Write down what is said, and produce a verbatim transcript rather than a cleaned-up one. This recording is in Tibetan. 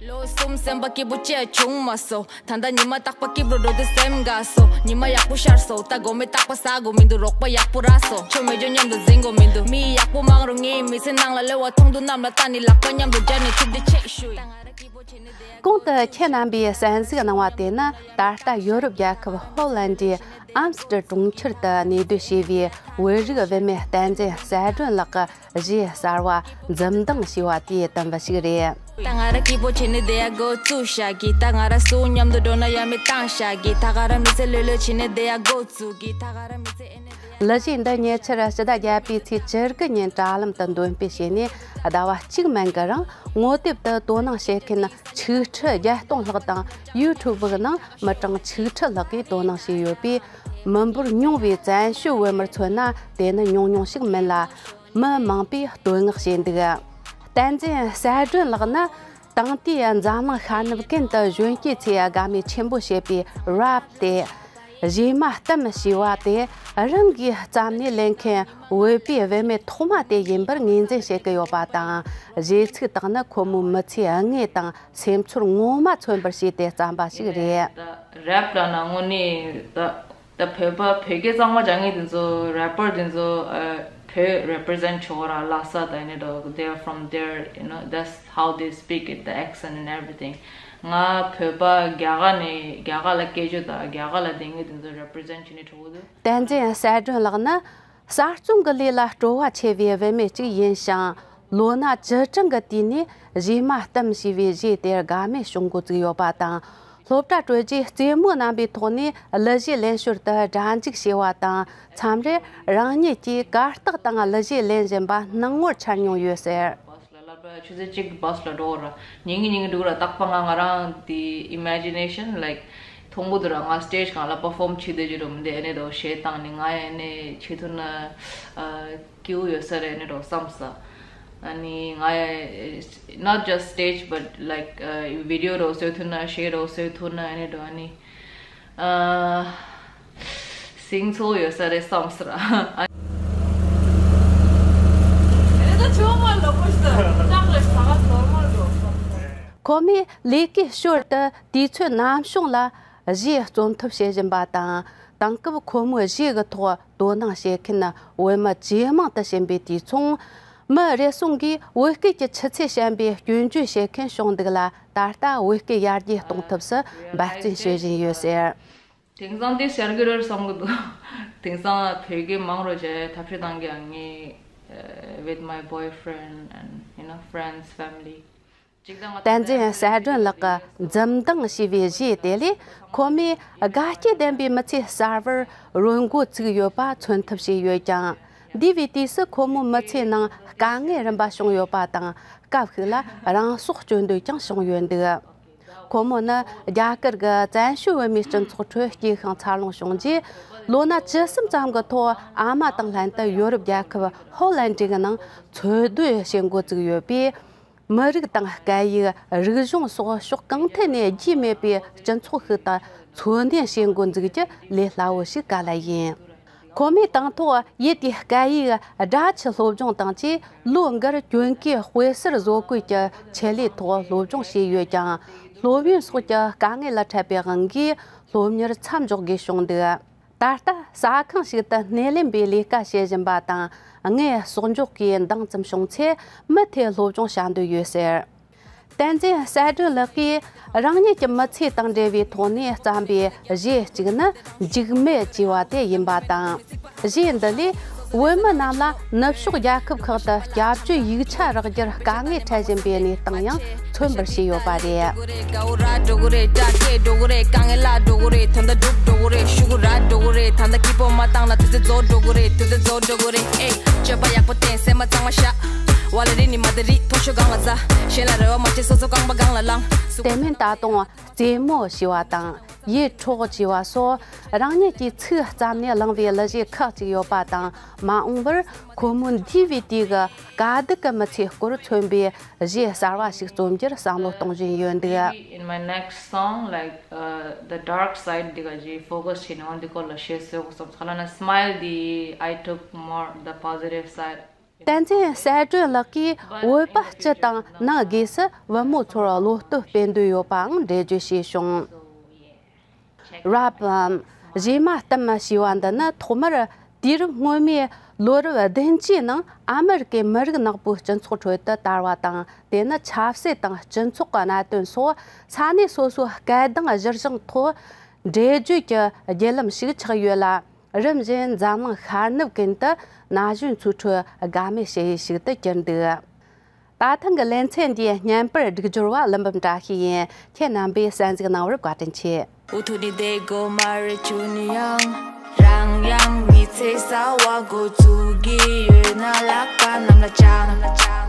ལོ་གསུམ་སེམས་པ་སྐྱིད་པོ་བྱས་བྱུང་མ་སོང་། ད་ལྟ་ཉི་མ་རྟག་པ་སྐྱིད་པོ་འགྲོ་དུས་སེམས་དགའ་སོང་། ཉི་མ་ཡག་པོ་ཤར་སོང་། ད་དགོང་མོ་རྟག་པ་ཟ་དགོས་མི་འདུག་རོགས་པ་ཡག་པོ་རག་སོང་། ཁྱོད་མེད་རྒྱུ་མཉམ་དུ་འཛིན་དགོས་མི་འདུག་མི་ཡག་པོ་མང་རུང་ངའི་མི་ཚེ་ནང་ལ་བསླུ་བ་མཐོང་དུས་གནམ་ལ་བལྟས་ནས་ལག་པ་མཉམ་དུ་སྦྱར་ནས་ཐུགས་བདེ་ཆེ་ཞུ་ཡི། གོང་དུ་ཁྱེད་རྣམ་པས་གསན་གཟིགས་གནང་བ་དེ་ནི་ད་ལྟ་ཡོ་རོབ་རྒྱལ་ཁབ་ཧོ་ལན་ཌིའི་ཨམ་སི་ཏྲ་གྲོང་ཁྱེར་དུ་གནས་སྡོད་བྱས་པའི་བོད་རིགས་བུད་མེད་བསྟན་འཛིན་གསལ་སྒྲོན་ལགས་ཀྱི་གཞས་གསར་བ་འཛུམ་མདངས་ཞེས་པ་དེའི་དུམ་བུ་ཞིག་རེད། ད་ང་རང་སྐྱིད་པོ་བྱས་ནས་བསྡད་ཡ་འགོ་བཙུགས་བཞག་གི་ད་ང་རང་སུ་མཉམ་དུ་འགྲོ་ན་ཡ་མི་བཏང་བཞག་གི་ད་ག་རང་མི་ཚེ་ལྷོད་ལྷོད་བྱས་ནས་བསྡད་ཡ་འགོ་བཙུགས་གི་ད་ག་རང་མི་ཚེ་ཨེ་ནས་བསྡད་ཡ། གླུ་གཞས་འདི་ཉེ་ཆར་ཕྱི་ཟླ་བརྒྱད་པའི་ཚེས་བཅུ་དགུ་ཉིན་དྲ་ལམ་དུ་འདོན་སྤེལ་བྱས་ནས་ཟླ་བ་གཅིག་མན་གྱི་རིང་ངོ་དེབ་ཏུ་དོ་སྣང་བྱེད་མཁན་ཆིག་ཁྲི་བརྒྱད་སྟོང་ལྷག་དང་ཡུ་ཊུབ་གི་ནང་མི་གྲངས་ཆིག་ཁྲི་ལྷག་གིས་དོ་སྣང་བྱས་ཡོད་པས། མི་འབོར་ཉུང་བའི་བཙན་བྱོལ་བོད་མིར་མཚོན་ན་དེ་ནི་ཉུང་ཉུང་ཞིག་མིན་ལ། མི་མང་པོས་བསྟོད་བསྔགས་བྱས་འདུག་བསྟན་འཛིན་གསལ་སྒྲོན་ལགས་ནི་དེང་དུས་འཛམ་གླིང་ཤར་ནུབ་ཀུན་ཏུ་གཞོན་སྐྱེས་ཚོས་དགའ་མོས་ཆེན་པོ་བྱེད་པའི་རེབ་སྟེ། གཞས་མ་གཏམ་ཞེས་པ་དེ་རང་གིས་བརྩམས་ནས་ལེན་མཁན་བོད་པའི་བུད་མེད་ཐོག་མ་དེ་ཡིན་པར་ངོས་འཛིན་བྱེད་ཀྱི་ཡོད་པ་དང་། གཞས་ཚིག་དག་ནི་ཁོ་མོའི་མི་ཚེའི་དངོས་དང་སེམས་ཚོར་ངོ་མ་མཚོན་པར་བྱས་ཏེ་བརྩམས་པ་ཞིག་རེད། ད་རེབ་ལབ་ན་དངོས་གནས་ད་ད་བོད་པ་བོད་སྐད་གཙང་མ་སྦྱང་མཁན་དེ་ཚོ་རེ་པར་དེ་ཚོ་ཨ་བོད་represent་བྱེད་ཀྱི་ཡོད་ར། ལྷ་ས་དང་ཨེ་ནས་འགྲོ་they are from there, you know, that's how they speak it, the accent and everything. ང་བོད་པ་རྒྱ་གར་ནས་རྒྱ་གར་ལ་སྐད་ཆ་དང་རྒྱ་གར་ལ་བསྡད་མཁན་དེ་ཚོ་represent་བྱས་ནས་འགྲོ་གི་འདུག་བསྟན་འཛིན་གསལ་སྒྲོན་ལགས་ནི་གསར་རྩོམ་གྱི་ལས་ལ་སྤྲོ་བ་ཆེ་བའི་བུད་མེད་ཅིག་ཡིན་ཞིང་། ལོ་ན་བཅུ་གྲངས་ཀྱི་དུས་ནས་གཞས་མ་གཏམ་ཞེས་པའི་གཞས་དེར་དགའ་མོས་བྱུང་འགོ་བཙུགས་ཡོད་པ་དང་། སློབ་གྲྭ་གྲོལ་རྗེས་རྩེད་མོ་རྣམ་པའི་ཐོག་ནས་གླུ་གཞས་ལེན་ཞོར་དུ་སྒྲ་འཇུག་བྱས་པ་དང་། མཚམས་རེར་རང་ཉིད་ཀྱིས་གར་སྟེགས་སྟེང་གླུ་གཞས་ལེན་བཞིན་པ་སྣང་ངོར་འཆར་མྱོང་ཡོད་ཟེར། བྷ་སི་ལ་ལབ་པ་ཆུ་ཚོད་གཅིག་བྷ་སི་ལ་འགྲོ་ར། ཉིན་གཉིས་ཉིན་གཉིས་འགྲོ་ར། རྟག་པར་ང་ང་རང་དེ་imagination like མཐོང་གི་འདུག་ར། ང་stage་སྒང་ལ་perform་བྱེད་བསྡད་ཀྱི་འདུག་མི་འདུག་ཨེ་ནས་འགྲོ་གཞས་བཏང་ནས་ང་ཡང་ཨེ་ནས་བྱེད་ཐུབ་ན་ཨ་སྐྱིད་པོ་ཡོད་ས་རེད་ཨེ་ནས་འགྲོ་བསམ་ས། ཨ་ནི་ང་ཡང་not just stage but like ཨ་video་རོ་བཟོ་ཐུབ་ན་གཞས་རོ་བཟོ་ཐུབ་ན་ཨེ་ནས་འགྲོ་ཨ་ནི། ཨ། སིང་ཚོ་ཡོད་ས་རེད་བསམ་སོང་། ཁོ་མོས་ལས་ཀའི་ཞོར་དུ་དུས་ཚོད་ནམ་བྱུང་ལ་གཞས་རྩོམ་ཐབས་བྱེད་བཞིན་པ་དང་། དེང་སྐབས་ཁོ་མོའི་གཞས་ཀྱི་ཐོག་དོ་སྣང་བྱེད་མཁན་བོད་མི་ཇེ་མང་དུ་ཕྱིན་པའི་དུས་མཚུངས། མི་རེ་ཟུང་གིས་བོད་སྐད་ཀྱི་ཆུ་ཚད་ཞན་པའི་སྐྱོན་བརྗོད་བྱེད་མཁན་བྱུང་འདུག་ལ། ད་ལྟ་བོད་སྐད་ཡར་རྒྱས་གཏོང་ཐབས་སུ་འབད་བརྩོན་བྱེད་བཞིན་ཡོད་ཟེར། དེང་སང་དེ་ཤར་གི་རེད་བསམ་གི་འདུག་དེང་སང་བོད་སྐད་མང་རུ་བྱས་ཐབས་ཤེས་གཏང་གི་ཡང་ངས་uh, with my boyfriend and you know friends, family. བསྟན་འཛིན་གསལ་སྒྲོན་ལགས་ཀྱི་འཛུམ་མདངས་ཞེས་པའི་གཞས་དེ་ལས་ཁོ་མོས་དགའ་སྐྱིད་ལྡན་པའི་མི་ཚེ་གསར་བར་རོལ་འགོ་ཚུགས་ཡོད་པ་མཚོན་ཐབས་བྱས་ཡོད་ཀྱང་། འདས་པའི་དུས་སུ་ཁོ་མོའི་མི་ཚེའི་ནང་དཀའ་ངལ་རིམ་པ་བྱུང་ཡོད་པ་དང་། སྐབས་ཤིག་ལ་རང་སྲོག་གཅོད་འདོད་ཀྱང་བྱུང་ཡོད་འདུག་ཁོ་མོ་ནི་རྒྱ་གར་གྱི་བཙན་བྱོལ་བོད་མིའི་སྤྱི་ཚོགས་ཁྲོད་སྐྱེས་ཤིང་འཚར་ལོངས་བྱུང་རྗེས། ལོ་ན་བཅུ་གསུམ་ཙམ་གྱི་ཐོག་ཨ་མ་དང་ལྷན་དུ་ཡོ་རོབ་རྒྱལ་ཁབ་ཧོ་ལན་ཌི་གི་ནང་འཚོ་སྡོད་བྱེད་འགོ་བཙུགས་ཡོད་པས། མི་རིགས་དང་སྐད་ཡིག་རིག་གཞུང་སོགས་ཕྱོགས་གང་ཐད་ནས་རྒྱུས་མེད་པའི་སྤྱི་ཚོགས་ཤིག་ཏུ་འཚོ་སྡོད་བྱེད་འགོ་འཛུགས་རྒྱུ་ལས་སླ་བོ་ཞིག་ག་ལ་ཡིན། ཁོ་མོས་དང་ཐོག་ཡུལ་དེའི་སྐད་ཡིག་སྦྲ་ཆུ་སློབ་སྦྱོང་དང་བཅས་ལོ་འགར་གྱོན་གོས་དཔེ་གསར་བཟོ་བཀོད་ཀྱི་ཆེད་ལས་ཐོག་སློབ་སྦྱོང་བྱས་ཡོད་ཀྱང་། སློབ་ཡོན་སོགས་ཀྱི་དཀའ་ངལ་ལ་འཕྲད་པའི་དབང་གིས་སློབ་གཉེར་མཚམས་འཇོག་དགོས་བྱུང་འདུག་ད་ལྟ་ཟ་ཁང་ཞིག་ཏུ་སྣེ་ལེན་པའི་ལས་ཀ་བྱེད་བཞིན་པ་དང་། ངས་གསོག་འཇོག་གི་འདང་ཙམ་བྱུང་ཚེ་མུ་མཐུད་སློབ་སྦྱོང་བྱ་འདོད་ཡོད་ཟེར། བསྟན་འཛིན་གསལ་སྒྲོན་ལགས་ཀྱིས་རང་ཉིད་ཀྱི་མི་ཚེ་དང་འབྲེལ་བའི་ཐོག་ནས་བརྩམས་པའི་གཞས་གཅིག་ནི་འཇིགས་མེད་ཅེས་པ་དེ་ཡིན་པ་དང་། གཞས་འདི་ལས་བོད་མི་རྣམས་ལ་ནུབ་ཕྱོགས་རྒྱལ་ཁབ་ཁག་ཏུ་སྐྱབས་བཅོལ་ཡིག་ཆ་རག་རྒྱུར་དཀའ་ངལ་འཕྲད་བཞིན་པའི་གནས་སྟངས་ཡང་མཚོན་པར་བྱས་ཡོད་པ་རེད། དེ་མིན་ད་དུང་རྩེད་མོ་ཞེས་པ་དང་། ཡིད་འཕྲོག་ཅེས་པ་སོགས་རང་ཉིད་ཀྱིས་ཚིག་བརྩམས་ནས་བླངས་པའི་གླུ་གཞས་ཁག་ཅིག་ཡོད་པ་དང་། མ་འོངས་པར་ཁོ་མོའི་འདས་པའི་དུས་ཀྱི་དཀའ་སྡུག་གི་མི་ཚེའི་སྐོར་མཚོན་པའི་གཞས་གསར་བ་ཞིག་རྩོམ་རྒྱུར་བསམ་བློ་གཏོང་བཞིན་ཡོད་འདུག In my next song, like, uh, the dark side འདི་ག་གཞས་focus་བྱས་ནས་འོ་འདི་སྐོར་ལ་གཞས་བཟོ་དགོས་བསམ། ཁ་ལ་ན་smile འདི་I took more the positive side. བསྟན་འཛིན་གསལ་སྒྲོན་ལགས་ཀྱིས་བོད་པ་སྤྱི་དང་ནང་སྒོས་སུ་བུ་མོ་ཚོར་བློ་སྟོབས་སྤེལ་འདོད་ཡོད་པའང་འགྲེལ་བརྗོད་བྱས་བྱུང་། རབ་བམ། རྗེས་མ་གཏམ་ཞེས་པ་འདི་ནི་ཐོག་མར་དུས་རབས་སྔོན་མའི་ལོ་རབས་བདུན་ཅུའི་ནང་ཨ་མེ་རི་ཀའི་མི་རིགས་ནག་པོའི་སྤྱི་ཚོགས་ཁྲོད་དུ་དར་བ་དང་། དེ་ནི་ཆབ་སྲིད་དང་སྤྱི་ཚོགས་ཀྱི་གནད་དོན་སོགས་ས་གནས་སོ་སོའི་སྐད་གདངས་གཞིར་བཞག་ཐོག་འགྲེལ་བརྗོད་ཀྱི་བརྒྱུད་ལམ་ཞིག་ཆགས་ཡོད་ལ། རིམ་བཞིན་འཛམ་གླིང་ཤར་ནུབ་ཀུན་ཏུ་ན་གཞོན་ཚོའི་ཁྲོད་དགའ་མོས་བྱེད་ཡུལ་ཞིག་ཏུ་གྱུར་འདུག་ད་ཐེངས་ཀྱི་ལེ་ཚན་འདིའི་བརྙན་པར་སྒྲིག་སྦྱོར་བ་ཀླུ་འབུམ་བཀྲ་ཤིས་ཡིན། ཁྱེད་རྣམ་པས་གསན་གཟིགས་གནང་བར་བཀའ་དྲིན་ཆེ། འུ་ཐུག་ནི་དེ་གོ་མ་རེད། ཆུ་ནི་ཡང་རང་ཡང་མི་ཚེ་གསར་བ་འགོ་ཚུགས་ཀྱི་ཡོད་ན། ལག་པ་གནམ་ལ་བརྐྱངས།